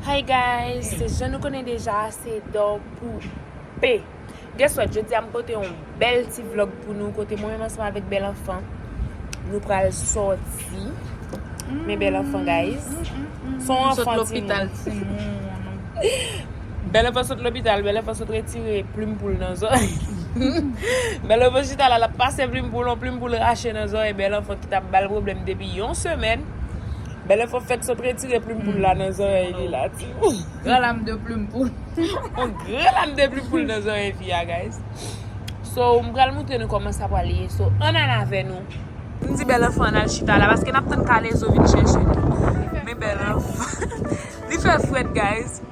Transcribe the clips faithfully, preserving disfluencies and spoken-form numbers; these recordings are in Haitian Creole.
Hi guys, se jan nou konnen deja, se Dò pou P. Guess what, jodi a m pote yon bèl ti vlog pou nou, kote mwen menm ansanm avèk Bèl Anfan, nou pral sòti. Men Bèl Anfan, guys. Se yon anfan timoun. Bèl Anfan sot lopital, Bèl Anfan sot retire plim poul nan zòrèy. Bèl Anfan chita la, l ap pase plim poul, yon plim poul rache nan zòrèy Bèl Anfan ki t ap ba l pwoblèm depi yon semèn. Bèl Anfan fèk sot retire plim poul la nan zòrèy li la, timoun. Gran lam de plim poul. Yon gran lam de plim poul nan zòrèy fi a, guys. So, m pral montre nou kòman sa pral ye. So, ann al avè nou. M di Bèl Anfan ann al chita la, paske n ap tann Kalezo vin chèche nou. Men Bèl Anfan. Li fè frèt, guys.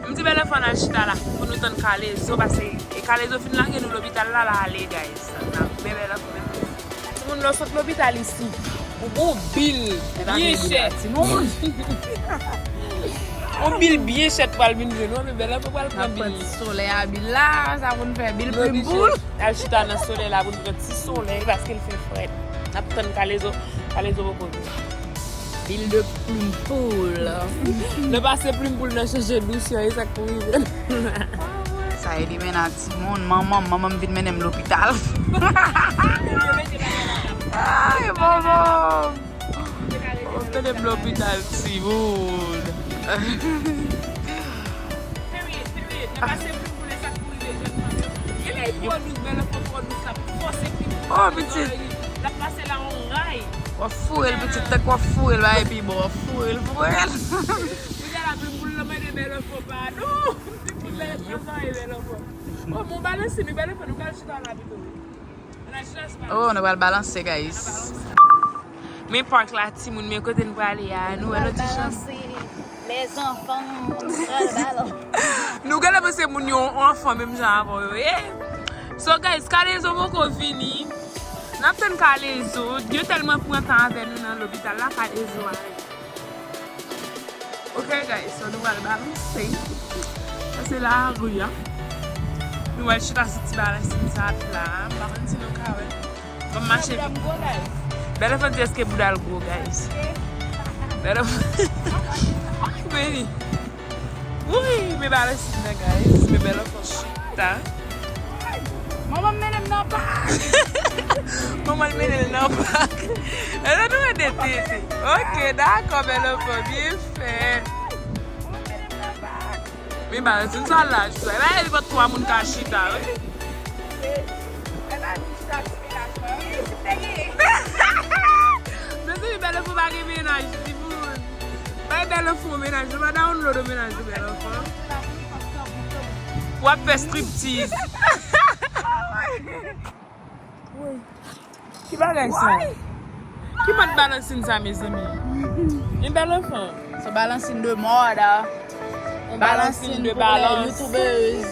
M di Bèl Anfan ann al chita la, pou nou tann Kalezo, paske e Kalezo fin lage nou lopital la, l ale, guys. N ap men Bèl Anfan. Timoun, lè w sot lopital isi, ou gon bil byen chè. Yon bil byen chè k pral vin jwenn ou, men Bèl Anfan pral pran bil. Ti solèy a bil la, sa pou n fè bil plim poul. Al chita nan solèy la pou n pran ti solèy, paske l fè frèt. N ap tann Kalezo, Kalezo poko vin. Bil de plim poul. Lè pase plim poul nan chanje douchè, e sa k pou rive. Sa e li men a timoun, manman m, manman m vin mennen m lopital. Ay, manman m. Ou mennen m lopital, timoun. Period, period. Nan pase plim poul, e sa k pou rive jèn fanm yo. Genlè li twò dous, Bèl Anfan twò dous, l ap fòse plim poul nan zòrèy li. L ap pase la yon ray. W ap foure l, pitit, tank w ap foure l, bagay pi bon, w ap foure l, foure l. Kounye a la, plim poul la mande Bèl Anfan padon. Plim poul la ret nan zòrèy Bèl Anfan. O, mon balanse, nou Bèl Anfan, nou pral chita la pito. Ann al chita spa. Oh, nou pral balanse, guys. Men park la, timoun, men kote n prale a, nou wè nou ti chans. Les enfants, nou pral balanse. Nou genlè panse moun yo anfan menm jan avè yo ye. So, guys, Kalezo poko vini. N ap tann Kalezo. Yo tèlman pran tan avè nou nan lopital la, Kalezo a. Ok, guys, so nou pral balanse. Sa se lari a. Nou pral chita sou ti balansin sa a pla. M pa konn si nou ka wè. Ban m mache vit. Bèl Anfan di èske bouda l gwo, guys. Bèl Anfan. Vini. Wi, men balansin nan, guys. Men Bèl Anfan chita. Manman m mennen m nan pak. Manman l mennen l nan pak. Lè nou rete tete. Ok, dakò, Bèl Anfan, byen fèt. Men balansin sa laj, frè. La, e pa twa moun ka chita, wi. Mezanmi, Bèl Anfan pa gen mennaj, timoun. Bay Bèl Anfan yon mennaj, nou pa download yon mennaj pou Bèl Anfan. W ap fè striptiz. Woy. Ki bagay sa? Ki mòd balansin sa, mezanmi? Yon Bèl Anfan. Se balansin de mòd, a. Yon balansin pou lè youtubèz.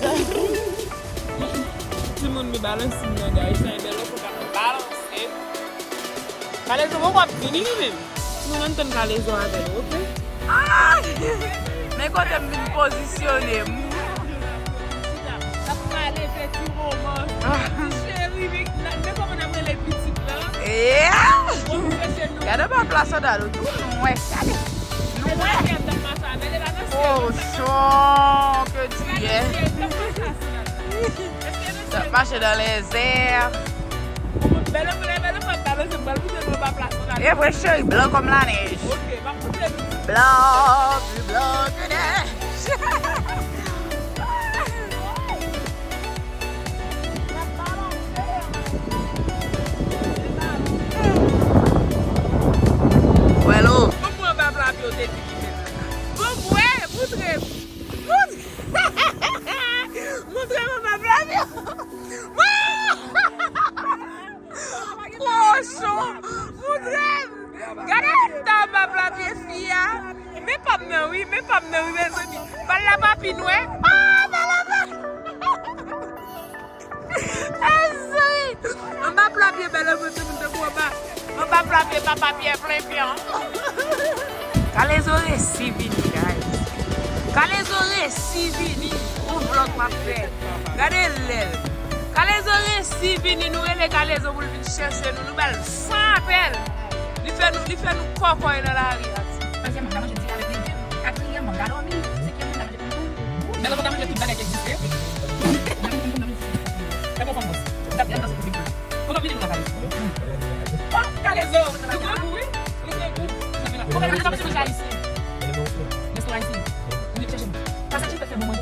Timoun, men balansin nan, guys. Sa yon Bèl Anfan k ap balanse. Kalezo poko ap vini li menm. Timoun, ann tann Kalezo avè l, ok? Ah! Men kote m vin pozisyone m. N ap pale de ti romans. Ah. Ti cheri, men, men kòman n ap rele pitit la? Yeah! Bon, m chèche nou. Gade pa plas sandal ou tou, nou wè, gade. Nou wè. Kochon ke Dye. T ap mache nan lèzè. Bèl Anfan, Bèl Anfan, Bèl Anfan, Bèl Anfan, Bèl Anfan. E vre, cheri, blan kòm lanèj. Ok, m ap koute nou. Blan, plus blanc que neige. Wè lo. Bon, mwen pa plapye w te di ki men. Bon, mwen, moutre m. Moutre m anba plapye. Kochon! Moutre m! Gade eta anba plapye fi a! Men pa m nan wi, men pa m nan wi, mezanmi. Bal la pa pi nwè. Ah, bal la pa. Mezanmi! Anba plapye Bèl Anfan, se moun tankou anba, anba plapye papa Pyè plen pyan. Kalezo resi vini, guys. Kalezo resi vini. Yon vlog m ap fè. Gade lè l. Kalezo resi vini, nou rele Kalezo pou l vin chèche nou, nou ba l san apèl. Li fè nou, li fè nou kòkòy nan lari a. Trèzyèmman, m ta manje ti avèk ledim. Katriyèmman, m ta dòmi.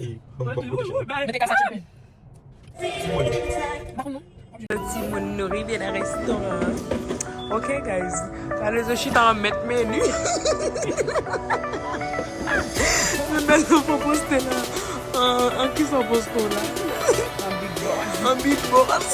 E, ban m, ban m kote chèn nan. Mete kasa tchoupen. Timoun. Timoun, nou rive nan restoran an. Ok, guys. Kalezo chita an mèt meni. Men bèl nou fò poste la. An, an ki sa w poste la? An Big Boss. An Big Boss.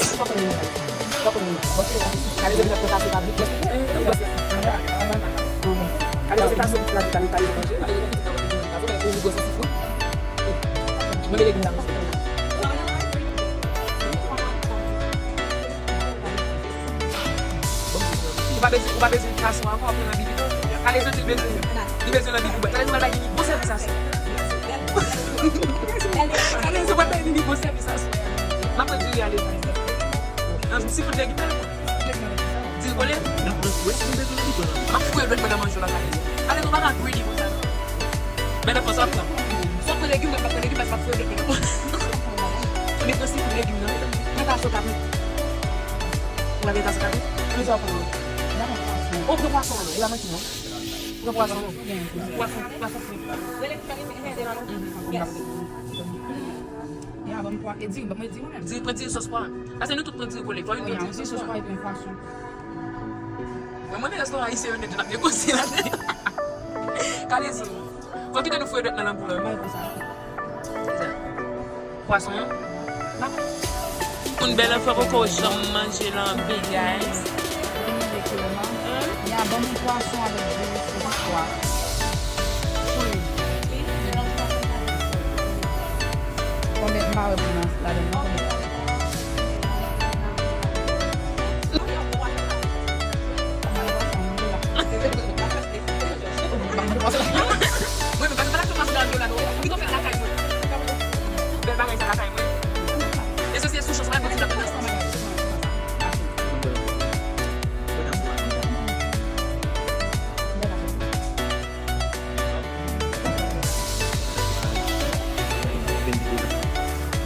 Ou pa bezwen, ou pa bezwen gason ankò, pran nan bibi tou. Kalezo di bezwen, li bezwen nan bibi bwè. Kalezo pral bay Nini bon sèvis aswè. Kalezo pral bay Nini bon sèvis aswè. M ap pran diri ale. Nan ti fout legim nan. Diri kole. M ap fouye dwèt mwen nan manje w la, Kalezo. Kalezo pa ka greedy konsa non. Men nan fòs ap pran. Swa pran legim, mwen pa pran legim, paske m ap fouye dwèt mwen nan manje. Men pran si pou legim nan. Mwen ta sot ap met. Ou la gen ta sot ap met. Kalezo ap pran. O, pran pwason an. E pa manti non. Pran pwason. Pwason, pwason fri. Rele pou fè li mete nan nou. Yes. Ya, ban m pwa-, e diri, ban m diri mwen menm. Diri, pran diri sòs pwa. Paske nou tout pran diri kole. Fò youn pran diri sòs pwa. Mwen, mwen nan restoran ayisyen yo nèt, yo t ap negosye la. Kalezo. Fò kite nou fouye dwèt nan lanmou la. Bay konsa. Pwason an. Moun bèl an fè poko janm manje lanbi, guys. Ya, ban m pwason avèk diri sou pwa. Konbyen m pa wè pou nan ladan nan, konbyen? Mwen menm, pa gen bagay sou pase nan do la, non. Ou pito fè lakay mwen. Bèl bagay sa lakay mwen. E se, se sou chans mwen, mwen di la.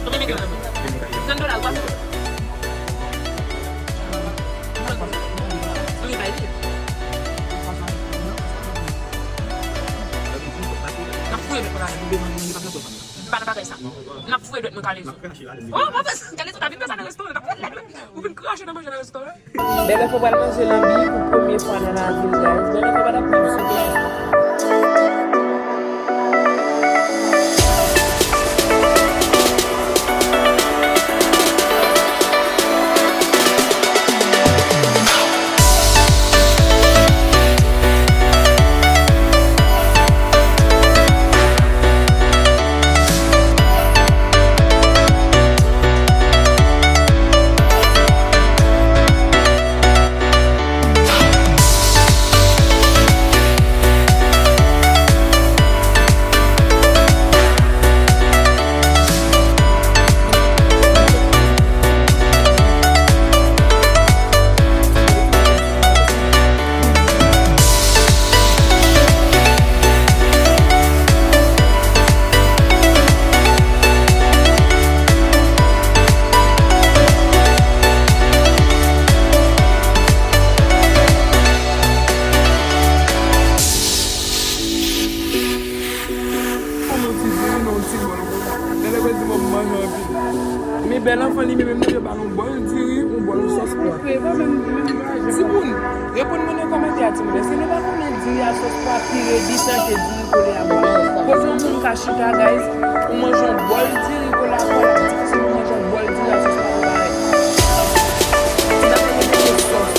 Konbyen Miguel nan men? Trant dola, ou pa fè. Wi, bay li. N ap fouye dwèt mwen la, li devan nou, li pa fè kwè. M pa nan bagay sa. N ap fouye dwèt mwen, Kalezo. Oh, pa fè sa. Kalezo ta vin fè sa nan restoran. Ou vin krache nan manje nan restoran. Bèl enfo pral manje lanbi pou premye fwa nan lavi l, guys. Bèl enfo pa t ap viv sou plas. Fò m yon ti diri, non, yon ti bòl. Lè lè di m ap manje anpil. Men bèl anfan li menm, non, yo ba l yon bòl diri, yon bòl sòs pwa. Timoun, reponn mwen nan kòmantè a, timoun. Èske nou pa konnen diri a sòs pwa pi redi sa ke diri kole a bwa? Kote yon moun ka chita, guys, ou manje yon bòl diri kole a bwa, la difisil pou manje yon bòl diri a sòs pwa parèy. Ti bagay yo mete sòs.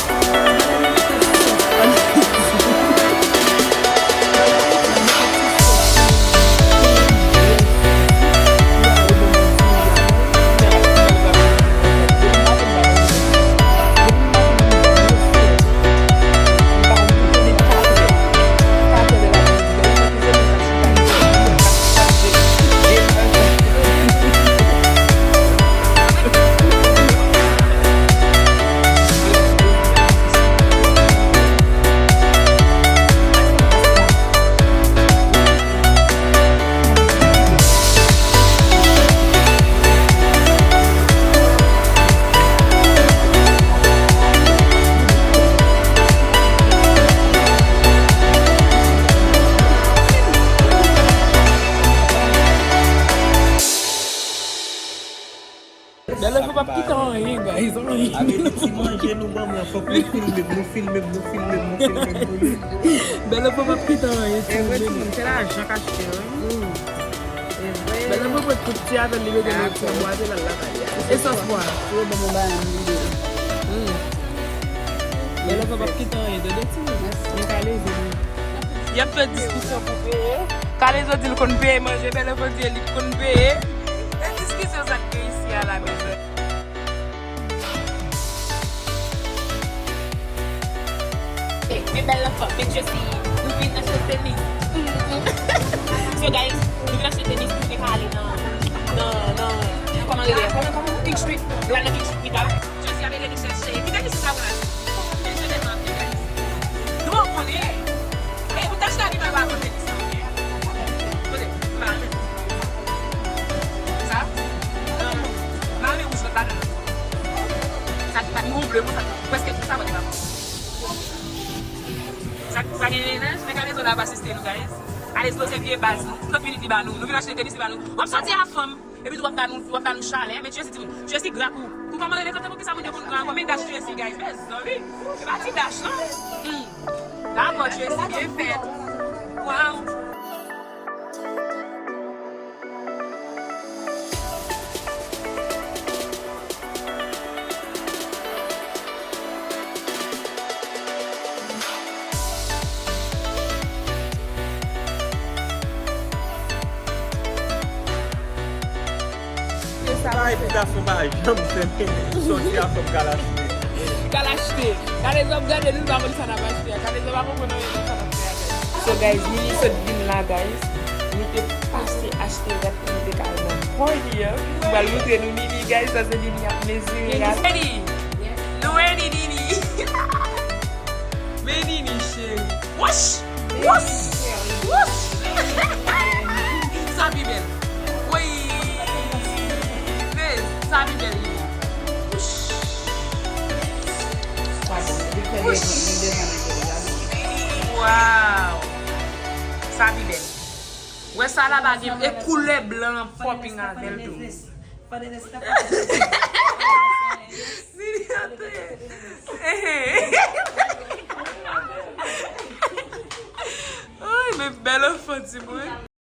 Avè ti manje nou ban mwen, fòk nou filme m, nou filme m, nou filme m, nou filme m, nou filme m. Bèl anfan p ap kite anyen, timoun. E vre, timoun, se lajan k achte yo, wi. E vre. Bèl anfan pran tout ti afè l, li mete nan ti bwat, l al lakay li. Esans bwa. Yo ban mwen bagay m vide. Bèl anfan p ap kite anyen, tande, timoun. Mèsi. Mwen ka leve, wi. Y ap fè diskisyon pou peye. Kalezo di l konn peye manje, Bèl anfan di li konn peye. E diskisyon sa k gen isi a la, mezanmi. Men Bèl anfan, men Jessie, nou vin achte tenis. So guys, nou vin achte tenis pou nou te ka ale nan, nan, nan, nan, kòman rele? Kòman, kòman? King Street. Nou al nan King Street, wi, la. Jessie ap ede nou chèche. Ki tenis nou ta pran? Men Jessie tèlman ap gen tenis. Nou pa konnen. E pou tach la, li pa va pran tenis. Kote? Mare. Sa? Mare wouj lòt ladan. Sa ki pa ni yon ble konsa, prèske tout sa mwen te pa pran. Sa, sa gen mennaj, men Kalezo la ap asiste nou, guys. Kalezo se vye baz nou. Trant minit li ba nou. Nou vin achte tenis, li ba nou. W ap santi a fanm. Epi tou w ap ba nou, w ap ba nou chalè. Men Jessie timoun. Jessie gra kou. Kou kòman rele kote pou ki sa moun yo konn gra kou. Men dach Jessie, guys. Mezanmi. Se pa ti dach, non. Hmm. Dabò Jessie, byen fèt. Waw. Sa epi gason pa janm fè sòti a fòk kal achte. Kal achte. Kalezo ap gade nou, l pa konn sa n ap achte a. Kalezo pa konprann anyen nan sa n ap fè a, guys. So guys, Nini sot vin la, guys. Nou te pase achte rad pou nou te ka al nan party an. M pral montre nou Nini, guys, sa se Nini ap mezire rad. Nini, nou ready, Nini. Men Nini, cheri. Wouch! Wouch! Wouch! Sa pi bèl. Wi. Men sa pi bèl, Nini. Wouch! Wouch! Waw! Sa pi bèl. Wè sa la pa gen, e koulè blan an popping avè l tou. Nini antre. Ay, men bèl anfan, timoun.